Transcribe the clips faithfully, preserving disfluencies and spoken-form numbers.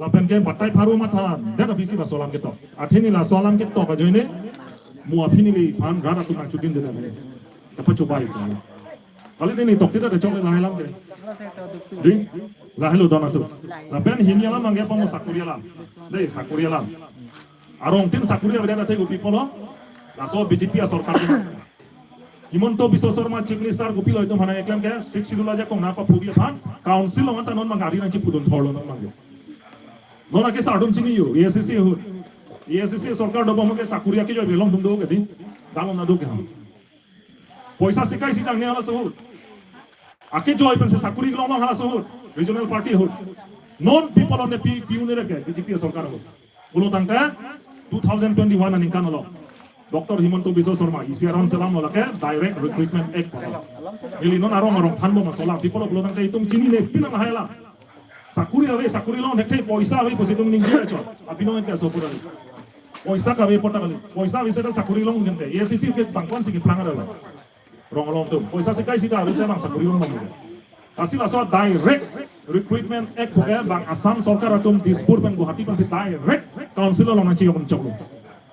Lapen ke batai pharo matha, dera bisi laso alam ketok. Athe ne laso alam ketok ajoine, mo aphi neliphan rat atum nangchudin dena bene. Kapa chubai ko. Kali ne ne tok tita de chok le lahai alam ke. Di, lahai lo don atum. Lapen hini alam nangke pa mo sakuri alam. Dei, sakuri alam. Arongtin sakuri avedet athe kopi pulo, laso B J P asorkar. Himanta Biswa Sarma Chief Minister kopilo itum aphan nangkeklem ke, Sixth Schedule ajakong nangpaphuji aphan, Council along anta non abang gari nangchipudun thorlo non abang. Non ake sardom chini yo, A S D C ahut. A S D C sorkar dobom ke sakuri ake joi belong dum do ke di, dalon nado ke ham. Poisa sikai sitang ne halaso ahut. Ake joi pensi sakuri longlong halaso ahut. Regional party ahut. Non pi pulo ne pi, pi un-e ke, B J P sorkar ahut. Pulo tangte two thousand twenty-one aningkan along Doctor Himanta Biswa Sarma, isi aron selam lake Direct Recruitment Act pulo. Ili non arong arong thanbom asola, pi pulo pulo tangte itum chinine pinang lahai alam. Sakuri ave, sakuri long thekthe, poisa ave pusi itum ningje chot. Abino ke so pura. Poisa kave pota kali. Poisa ave seta sakuri long tangte. A S D C ke bangkon si keplang ada lo. Rong along atum. Poisa sikai sita ave seta bang sakuri long bang. Lasi laso Direct Recruitment Act puke bang Assam sorkar atum Dispur pen Guwahati pensi direct Council along nangchiyok choklo.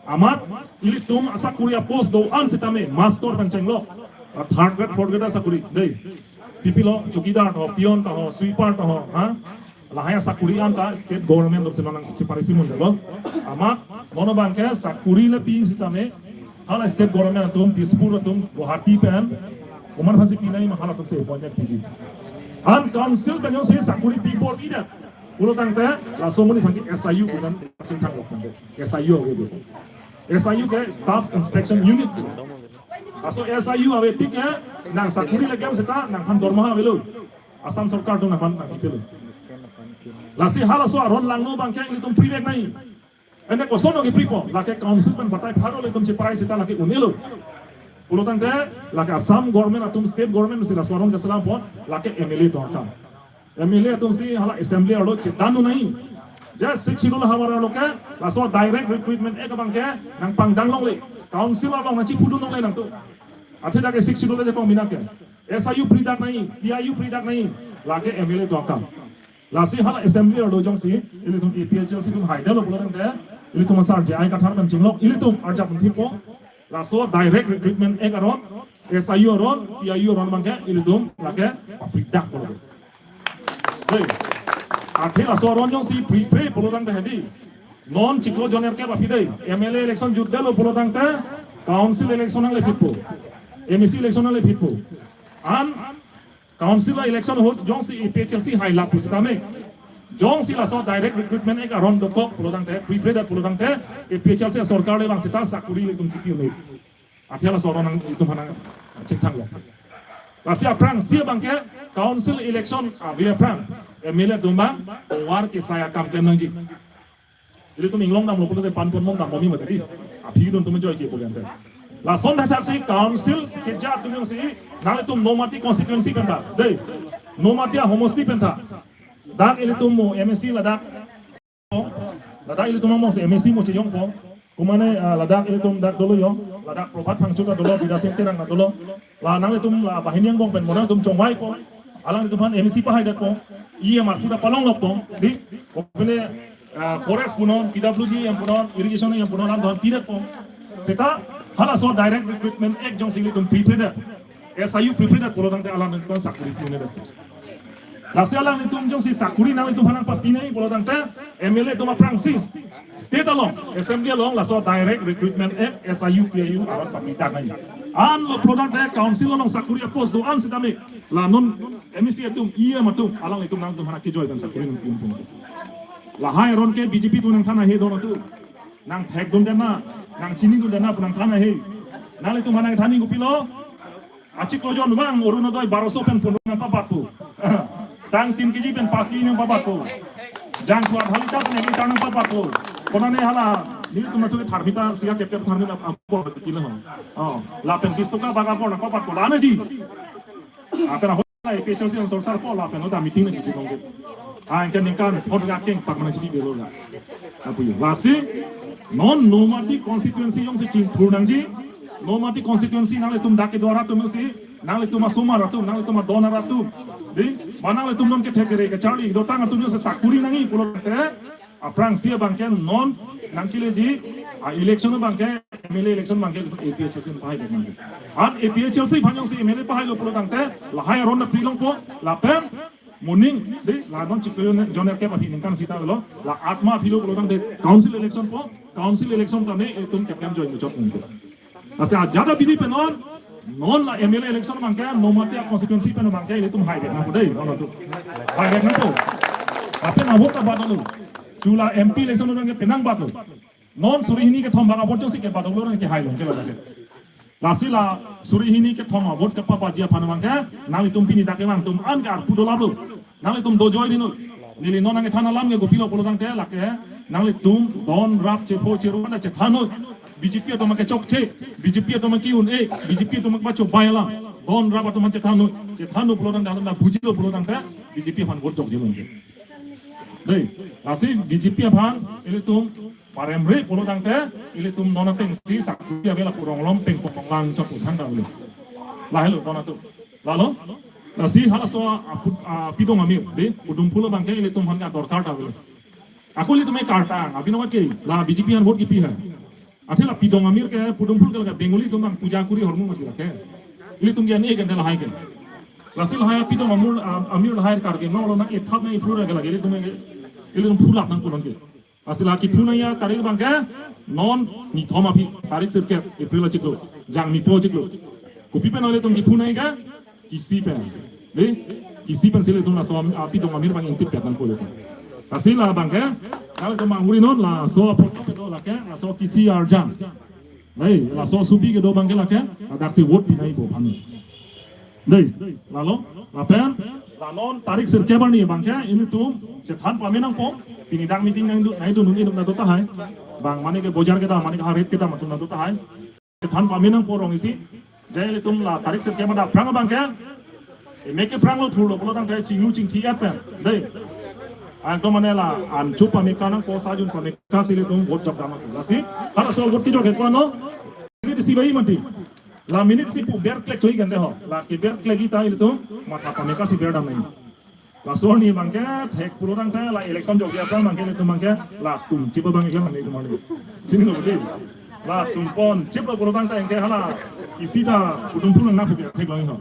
Amat ilitum asakuri apost do-an sitame master pen chenglok. A third grade, fourth grade asakuri. Dei. Pi pulo, chowkidar to, peon to, sweeper to, ha? Lahai asakuri an ta state government atumsi nangcheparisi mun delo. Amat non abang ke sakuri le pi sitame hala state government atum, Dispur atum, Guwahati pen, komat aphansi pinai ma halatumsi appointment piji. An Council pen jongsi sakuri pi bor idet pulo tangte laso amonit aphan ke S I U pu nangchingthang lok tangte. S I U ave do. S I U ke Staff Inspection Unit. Laso S I U ave tik ke nang sakuri le kem seta nangphan dormaha avelo. Assam sorkar atum nangphan nangpilo. Lasi halaso aron langno abang ke ilitum prevek nai. Ene koson ogi pripo, lake Council pen batai pharo le itum cheparai seta lake un-elo. Pulo tangte lake Assam government atum, state government si laso aron keselam pon, lake M L A atum akam. M L A atumsi hala assembly arlo chethan nai. Je Sixth Schedule havar arlo ke, laso Direct Recruitment Act abang ke nangpangdang longle. Council along nangchipudun longle nangtum. Athe dak ke Sixth Schedule ajakong bina ke. S I U pri dak nai, P I U pri dak nai, lake M L A atum akam. Lasi hala assembly arlo jongsi, ilitum A P H L C atum haidetlo pulo tangte, ilitum asar J I Kathar pen chinglok, ilitum arjap thipo, laso Direct Recruitment Act aron, S I U aron, P I U aron abang ke, ilitum lake papridak pulo. Dei. Athe laso aron jongsi prepare pulo tangte hedi. Non chiklo jon er ke papi dei. M L A election jutdetlo pulo tangte, Council election nangle phitpo. M A C election nangle phitpo. An Council election ahut jongsi A P H L C hailap pusitame, jongsi laso Direct Recruitment Act aron dokok pulo tangte, prepare det pulo tangte, A P H L C sorkar le bang seta sakuri le itum chipi un-e. Athe laso aron nang itum aphan nangchingthang ya. Lasi aphrangsi abang ke Council election ave aphrang M L A atum abang tovar kesai akam klem nangji. Ilitum inglong damlo pulote pan pon mong dam momi mati. Aphi dun tum joike pulote. Lason thakthaksi Council keja atum jongsi nanglitum Nomati constituency penta. Dei. Nomati ahomosti penta. Dak ilitum mo M A C ladak. Ladak ilitum mo M A C mo chiyongpo. Komane, ah, ladak ilitum dak dolo yo. Ladak Prabhat Phangcho ta dolo, Bidya Sing Terang ta dolo. La nanglitum la banghini angbong pen mo nangtum chongvaipo. Alanglitum aphan M A C pahaidetpo. E M arpu ta palonglokpo. Di, kopine, ah, forest punon, P W D E M punon, irrigation E M punon, alanglitum aphan pidetpo. Seta, halaso Direct Recruitment Act jongsi ilitum prepare det. S I U prepare det pulo tangte alanglitum sakuri pi un-edet. Lasi alanglitum jongsi sakuri nanglitum aphan nangpapi nai pulo tangte M L A atum aphrangsi state along, assembly along, laso Direct Recruitment Act, S I U, P I U aron papi dak nai. Anlo pulo tangte Council along sakuri apost do-an sitame, la non M A C atum, E M atum, alanglitum nangtum aphan kejoi pen sakuri nangpi un-e. Lahai aron ke B J P atum nangthan ahe don atum. Nangthekdun dena, nangchinidun dena pu nangthan ahe. Nanglitum aphan nangthan ni kopilo. Achiklo jon abang Orunodoi baroso pen phun nangpabatpo. Sang tin K G pen pas K G nangpabatpo. Jangsuat halita pen ek liter nangpabatpo. Konane hala, nelitum natu ke tharmita, siga kep kep tharmita apor kilo ho. Oh, lapen bis toka bak apor nangpabatpo. Lana ji. Apen ahok la A P H L C angsor sarpo lapen hoda meeting nangkipi nangke. Ah, anke ningkan phot ga keng pak mana si bibelo la. Apu yo. Lasi, non Nomati constituency jongsi chingthur nangji, Nomati constituency nanglitum dak kedo arat atum si, Nanglitum asomar atum, nanglitum adon arat atum. Dei, ba nanglitum non kethek kere kacharli, dotang atum jongsi sakuri nangji pulo tangte, aphrangsi abangke non nangkeleji, a election abangke, M L A election abangke, A P H L C pahai abangke. An A P H L C aphan jongsi M L A pahailo pulo tangte, lahai aron na free longpo, lapen moning, dei, la non chiklo jon, jon er kep aphi ningkan sita lo, la atma aphi lo pulo tangte, council election po, council election tame, itum kep kep join muchot mungkin. Lasi ajat abidi pen non, non la M L A election abangke, Nomati a constituency pen abangke, ilitum hai dek nangpo dei, non atum. Hai dek nangpo. Lapen ahok ta bat lo. Chula M P election abangke penang bat lo. Non suri hini kethom bang a-vote jongsi kebat lo nang kehai longke la abangke. Lasi la suri hini kethom a-vote kepabatji aphan abangke, nanglitum pini dak kevang atum an ke arpu dolap lo. Nanglitum dojoi rinot. Neli non nangkethan alam ke kopilo pulo tangte lake, nanglitum don rap chepho cheru anta chethan noi. B J P atum ke chokche, B J P atum ke un-e, B J P atum ke bacho bai alam. Don rap atum chethan noi. Chethan noi pulo tangte, na bujilo pulo tangte, B J P aphan vote jokji nonke. Dei, lasi B J P aphan ilitum paremre pulo tangte, ilitum non atengsi sakuri ave lapu rong lom pengpong lang chok uthang ta uli. Lahelo don atum. Lalo, lasi halaso apu-, a, Pidong Amir, dei, Pudumphul abangke ilitum aphan ke dorkar ta uli. Ako ilitum ke kartang, abino ke, la B J P aphan vote kipi hai. Athe la Pidong Amir ke, Pudumphul ke la Bengali atum abang puja kuri ahormu mati lake. Ilitum ke ane ke lahai ke. Lasi lahai Pidong Amir, a, Amir lahai karke, no lo na ethap na ipura ke lake, ilitum ke, ilitum phulap nangpo nonke. Lasi la kiphun nangji atarik abangke non nithom aphi, tarik sirkep April achiklo, jangmipo achiklo. Kopi pen ilitum kiphun nangji ke, kisi pen. Dei, kisi pensi ilitum laso am-, a, Pidong Amir abang ingtip pet nangpo ilitum. Lasi la abangke, nanglitum manghuri non laso photo kedo lake, laso kisi arjan. Dei, laso subi kedo abangke lake, ladaksi vote pi nangjipo aphan. Dei, lalo, lapen, la non tarik sirkep arni abangke, ilitum chethan pame nangpo, pini dak meeting nangdu, nangdun un-e atum ta do tahai, bang mane ke bojar kedam, mane ke ha rate kedam atum ta do tahai, chethan pame nangpo rong isi, jai ilitum la tarik sirkep adap aphrang abangke, emek ke aphrang lo thurlo pulo tangte chinglu chingthi et pen, dei, angko mane la ancho pameka nangpo, sajun pameka si ilitum vote jok dam ako. Lasi, halaso vote kejok ke kono, minute isi bai mati. La minute isi pu ber klek choi kante ho. La keber klek ji ta ilitum matha pameka si ber dam nangji. Laso arni abangke thek pulo tangte la election jokji aphrang abangke ilitum abangke latum chip abang election nangji ilitum arni. Chinilo dei. Latum pon chiplo pulo tangte anke hala kisi ta Pudumphul nangpo ke theklong ho.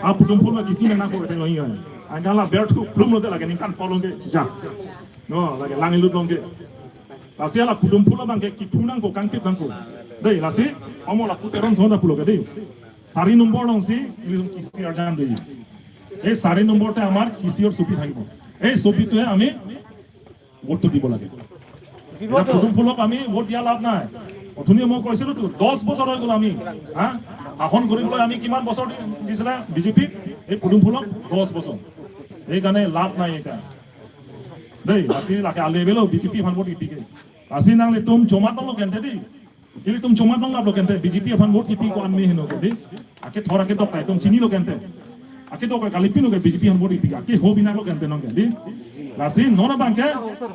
A Pudumphul ma kisi nangpo ke theklong ho. Anke hala ber thu plum lote lake ningkan pholong ke ja. No, lake lang ilut long ke. Lasi hala Pudumphul abangke kiphun nangpo, kangtip nangpo. Dei, lasi, amo lapu Teron son ta pulo ke dei. Sari nombor alongsi, ilitum kisi arjan dei. এই চাৰি নম্বৰতে আমাৰ কিচিৰ চুপি থাকিব। এই চুপিটোৱে আমি ভোটটো দিব লাগে। এতিয়া Pudumphulক আমি ভোট দিয়া লাভ নাই। অথনি মই কৈছিলো তো, দহ বছৰ হৈ গ'ল আমি, হা? শাসন কৰিবলৈ আমি কিমান বছৰ দি-, দিছিলে বিজেপিক? এই Pudumphulক দহ বছৰ। সেইকাৰণে লাভ নাই এতিয়া। Dei, lasi lake ale avelo BJP aphan vote kipike. Lasi nanglitum chomat longlo kente dei. Ilitum chomat longlaplo kente BJP aphan vote kipi ko anme heno ke dei. Ake thor ake dok ta itum chinilo kente. Ake dok kali pino ke BJP aphan vote kipike. Ake ho binaklo kente nonke dei. Lasi non abangke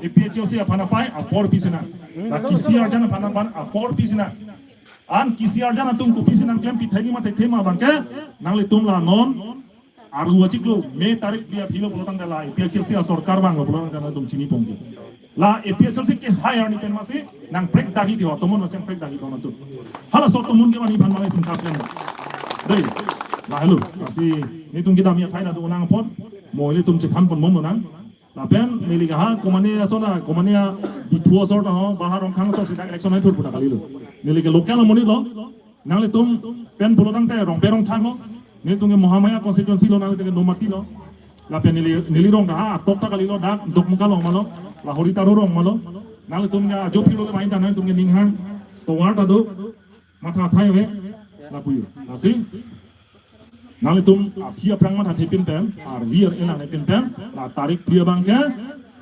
APHLC aphan apai apor pisi nang. La kisi arjan aphan aphan apor pisi nang. An kisi arjan atum kopisi nangklem pithai ni ma thekthe ma abangke nanglitum la non arlo achiklo May tarik phli aphi lo pulo tangte la APHLC asorkar vanglo pulo tangte nangtum chini pongke. La APHLC kehai arni pen masi nangprek dagi di ho, tomon masi nangprek dagi tomon tu. Halaso tomon ke mani phan mani phan kap len. Dei, lahelo. Lasi nelitum kedam athai nangtum nangpon, mo nelitum chethan pon mo nang. Lapen neli ke ha komane ason na, komane a Diphu asor ta ho, Baha Rongkhang asor sida election hai thur puta kalilo. Neli ke local amonit lo. Nanglitum pen pulo tangte Rongpe Rongthang lo. Nelitum ke Mahamaya constituency lo, nanglitum ke Nomati lo. Lapen neli, neli rong ta ha atok ta kalilo, dak Dokmoka rong malo, la Hori Taro rong malo. Nanglitum ke ajo philo ke main ta, nanglitum ke ninghang tovar ta do, matha thai ave, lapu-i. Lasi nanglitum aphi aphrang matha thepin pen, arvi ar-e nangpin pen, la tarik phli abangke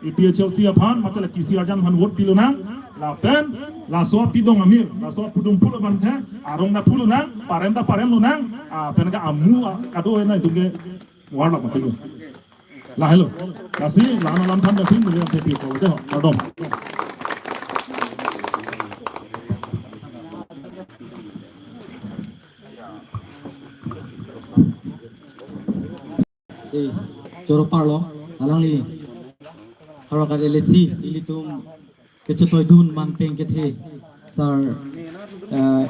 APHLC aphan, mate la kisi arjan aphan vote pilonang, lapen laso Pidong Amir, laso Pudumphul abangke arong ta phulonang, parem ta paremlonang, a, pen ke amu, a, kado ena itum ke war la mati lo. Lahelo. Lasi la-an alam than lasi neli lam thepi ko dei ho. Kardom. Eh, choro parlo, alangli Howraghat L A C ilitum kechetoidun mangpeng kethe sar, eh,